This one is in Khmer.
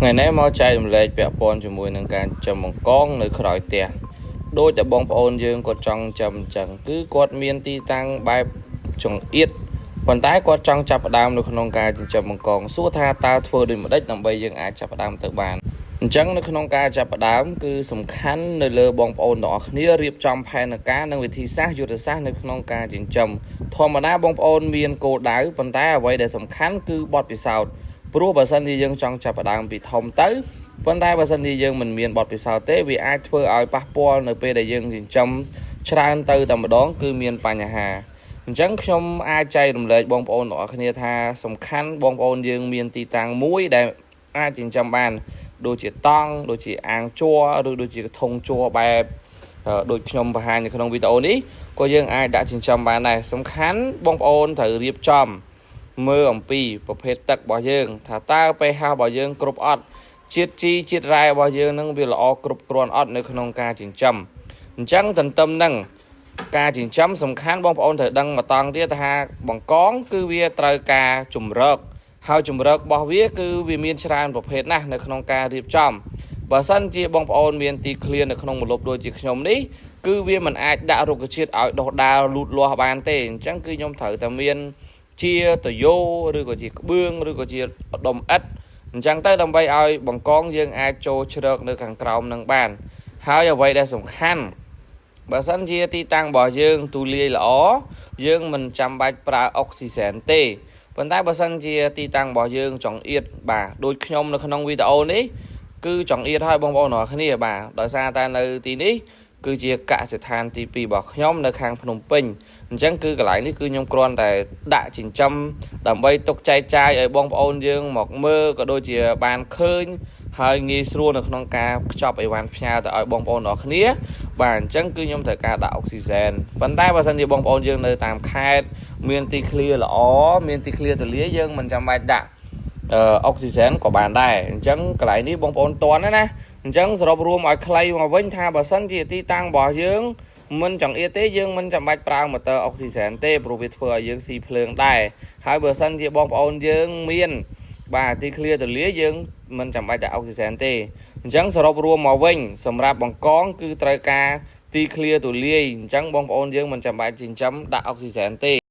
ថ្ងៃនេះមកចែករំលែកពាក់ព័ន្ធជាមួយនឹងការចិញ្ចឹមបង្កងនៅក្រោយផ្ទះដូចតែបងប្អូនយើងគាត់ចង់ចិញ្ចឹមអញ្ចឹងគឺគាត់មានទីតាំងបែបចង្អៀតប៉ុន្តែគាត់ចង់ចាប់ផ្ដើមនៅក្នុងការចិញ្ចឹមបង្កងសួរថាតើធ្វើដូចម្ដេចដើម្បីយើងអាចចាប់ផ្ដើមទៅបានអញ្ចឹងនៅក្នុងការចាប់ផ្ដើមគឺសំខាន់នៅលើបងប្អូនទាំងអស់គ្នារៀបចំផែនការនិងវិធីសាស្ត្រយុទ្ធសាស្ត្រនៅក្នុងការចិញ្ចឹមធម្មតាបងប្អូនមានគោលដៅប៉ុន្តែអ្វីដែលសំខាន់គឺបទពិសោធន៍ ព្រោះបើសិនជាយើងចង់ចាប់ផ្ដើមពីធំទៅប៉ុន្តែបើសិនជាយើងមិនមានបទពិសោធន៍ទេវាអាចធ្វើឲ្យប៉ះពាល់នៅពេលដែលយើងចិញ្ចឹមច្រើនទៅតែម្ដងគឺមានបញ្ហាអញ្ចឹងខ្ញុំអាចចែករំលែកបងប្អូនទាំងអស់គ្នាថាសំខាន់បងប្អូនយើងមានទីតាំងមួយដែលអាចចិញ្ចឹមបានដូចជាតង់ដូចជាអាងជ័រឬដូចជាធុងជ័របែបដូចខ្ញុំបង្ហាញនៅក្នុងវីដេអូនេះក៏យើងអាចដាក់ចិញ្ចឹមបានដែរសំខាន់បងប្អូនត្រូវរៀបចំ មើលអំពីប្រភេទទឹករបស់យើង ថាតើ pH របស់យើងគ្រប់អត់ជាតិជីជាតិរ៉ែរបស់យើងនឹងវាល្អគ្រប់គ្រាន់អត់នៅក្នុងការចិញ្ចឹមអញ្ចឹងទន្ទឹមនឹងការចិញ្ចឹមសំខាន់បងប្អូនត្រូវដឹងមកតង់ទៀតថាបង្កងគឺវាត្រូវការជំរកហើយជំរករបស់វាគឺវាមានច្រើនប្រភេទណាស់នៅក្នុងការរៀបចំបើសិនជាបងប្អូនមានទីឃ្លាននៅក្នុងម្លប់ដូចជាខ្ញុំនេះគឺវាមិនអាចដាក់រុក្ខជាតិឲ្យដុះដាលលូតលាស់បានទេអញ្ចឹងគឺខ្ញុំត្រូវតែមាន ជាតយោឬក៏ជាក្បឿងឬក៏ជាដុំឥដ្ឋអញ្ចឹងទៅដើម្បីឲ្យបង្កងយើងអាចចូលជ្រកនៅខាងក្រោមនឹងបាន ហើយអ្វីដែលសំខាន់បើសិនជាទីតាំងរបស់យើងទូលាយល្អយើងមិនចាំបាច់ប្រើអុកស៊ីសែនទេប៉ុន្តែបើសិនជាទីតាំងរបស់យើងចង្អៀតបាទដូចខ្ញុំនៅក្នុងវីដេអូនេះគឺចង្អៀតហើយបងប្អូនទាំងអស់គ្នាបាទដោយសារតែនៅទីនេះគឺជាកសិដ្ឋានទី2របស់ខ្ញុំនៅខាងភ្នំពេញអញ្ចឹងគឺកន្លែងនេះគឺខ្ញុំគ្រាន់តែដាក់ចិញ្ចឹមដើម្បីទុកចែកចាយឲ្យបងប្អូនយើងមកមើលក៏ដូចជាបានឃើញហើយងាយស្រួលនៅក្នុងការខ្ចប់អីវ៉ាន់ផ្ញើទៅឲ្យបងប្អូនទាំងអស់គ្នាបាទអញ្ចឹងគឺខ្ញុំត្រូវការដាក់អុកស៊ីសែនប៉ុន្តែបើសិនជាបងប្អូនយើងនៅតាមខេត្តមានទីឃ្លាល្អមានទីឃ្លាទលាយើងមិនចាំបាច់ដាក់អុកស៊ីសែនក៏បានដែរអញ្ចឹងកន្លែងនេះបងប្អូនតន់ណាអញ្ចឹងសរុបរួមឲ្យខ្លីមកវិញថាបើសិនជាទីតាំងរបស់យើងមិនចង្អៀតទេយើងមិនចាំបាច់ប្រើម៉ូទ័រអុកស៊ីសែនទេព្រោះវាធ្វើឲ្យយើងស៊ីភ្លើងដែរហើយបើសិនជាបងប្អូនយើងមានបាទទីឃ្លាទលាយើងមិនចាំបាច់ដាក់អុកស៊ីសែនទេអញ្ចឹងសរុបរួមមកវិញសម្រាប់បង្កងគឺត្រូវការទីឃ្លាទូលាយអញ្ចឹងបងប្អូនយើងមិនចាំបាច់ចិញ្ចឹមដាក់អុកស៊ីសែនទេ។